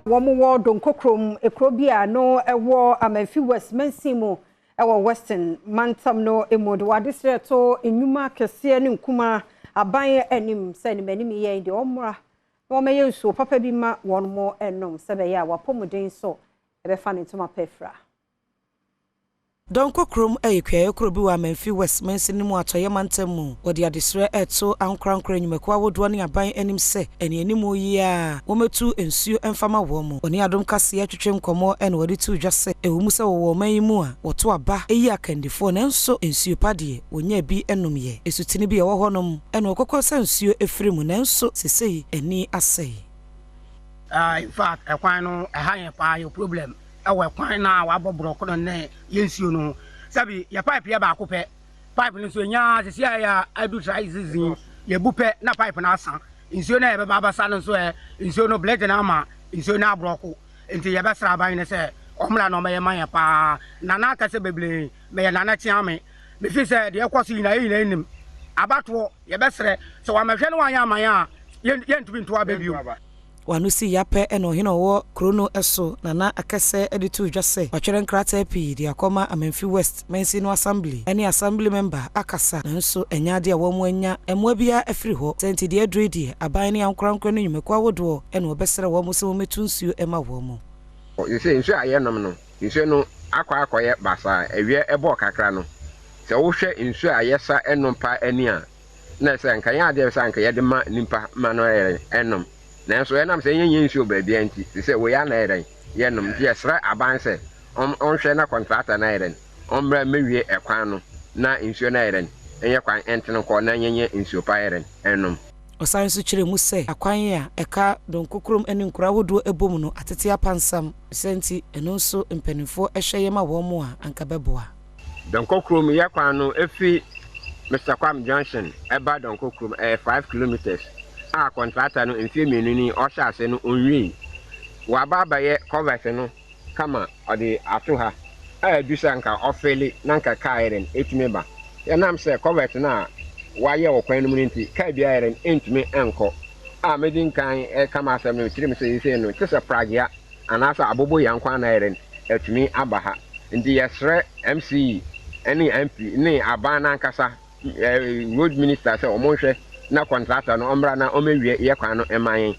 Wɔn wɔ Donkokurom, ekuro bi a no ɛwɔ Amenfi West mansin mu ɛwɔ Western mantam no mu, de wɔade srɛ to nnwuma kɛseɛ ne nkuma aban anim sɛ anim anim yɛn deɛ, ɔmmra na wɔmɛyɛ nsuo papa bi ma wɔn mo ɛnom, sɛ bɛyɛ a wapɔmuden so ɛbɛfa ne ntoma pɛ fira. Dɔnkɔ kurom yɛ kuayɛ kuro bi wɔ Amenfi West mansini mu, Atɔeɛ mantam mu. Wɔde adesrɛ ɛto ankorankora, nnwumakuo ahodoɔ ne aban anim sɛ ɛne anim yi a wɔmɛtu nsuo mfama wɔn mu. Wɔne Adom Kaseɛ twetwe nkɔmmɔ ɛna wɔde to dwa sɛ ɛwɔ mu sɛ wɔwɔ ɔman yi mu a wɔto aba ɛyi akandifoɔ, nanso nsuo pa deɛ, wɔnya bi nom yɛ. Esutene bi a ɛwɔ hɔnom ɛna wɔkɔkɔ sɛ nsuo efiri mu, nanso sesei ani asɛe. In fact, ɛkwan no ɛha yɛn paa. Yɛ problem ɛwɔ ɛkwan na wabɔ borɔko no ne yɛ nsuo no ho. Sɛbi, yɛ pipe yɛ baako pɛ. Pipe no nso enya sisi a yɛ adu dry season, yɛbu pɛ na pipe no asa. Nsuo no a yɛbɛba abasa no nso, ɛ nsuo no blɛgye no ama nsuo no aborɔko. Nti yɛbɛsrɛ aban no sɛ ɔmmra na ɔmɛyɛ ma yɛn paa. Nana akɛse bebree mɛyɛ nana kyea me mefi sɛ deɛ ɛkɔ so nyinaa, yɛ nyinaa nim abatoɔ. Yɛbɛsrɛ sɛ wamɛhwɛ no wanyɛ aman a, yɛntumi nto aba bio. Wano si yapɛ ɛna ɔhene a ɔwɔ kuro no so, Nana Akɛsɛ, de to dwa sɛ watwerɛ nkrataa pii de akɔma Amenfi West mansin no assembly ne assembly member akasa, nanso ɛnyɛ adeɛ a wɔn anya mmoa biara afiri hɔ. Sɛ nti deɛ aduro yi deɛ, aban ne ankorankora ne nnwumakuo ahodoɔ ɛna wɔbɛsrɛ wɔn sɛ wɔmmɛtu nsuo ma wɔn mu. Sɛ nsuo a yɛnom no, nsuo no akɔ akɔyɛ basaa. Awia ɛbɔɔ kakra no, sɛ wohwɛ nsuo a yɛsa ɛnom pa ani a, na sɛ nka yɛn adeɛ sɛ anka yɛde ma nipa ma no ɛyɛ ɛnom, nanso ɛnam sɛ yɛnyɛ nsuo baabia nti, te sɛ wei ana ɛyɛ yɛnom. Nti yɛsrɛ aban sɛ ɔnhwɛ na contractor no ayɛ dɛn, ɔmmra mmɛwie ɛkwan no na nsuo no ayɛ dɛn, ɛnyɛ kwan ɛntene kɔ na yɛnyɛ nsuo pa ayɛ dɛn ɛnom. Ɔsan nso kyerɛ mu sɛ akwan a ɛka Donkokurom ne nkuro ahodoɔ ɛbɔ mu no atete apansam, sɛ nti ɛno nso mpanimfoɔ ɛhwɛ yɛ ma wɔn mu a, anka bɛboa. Dɔnkɔ kurom yɛ kwan no efi Mr Kwam Junction ɛba Dɔnkɔ kurom, ɛyɛ 5 kilometres a contractor no mfie 2 ni ɔhyɛ ase no, onwie. Waba abɛyɛ culvert no kama, ɔde ato ha a edu sɛ nka ɔfill na nka kaa yɛ dɛn etumi ba. Yɛnam sɛ culvert no a wayɛ wɔ kwan no mu no nti, kaa bi ayɛ dɛn ntumi nkɔ. A medi nkan ɛka ma asɛm no kyerɛ mu sɛ yɛsɛ no kyɛ sɛ pragea anaasɛ abobo yɛn kwan na ayɛ dɛn atumi aba ha. Nti yɛsrɛ MCE ne MP ne aban n'ankasa, road minister, sɛ ɔmo nhwɛ na contractor no ɔmmra na ɔmmɛwie yɛ kwan no ɛma yɛn.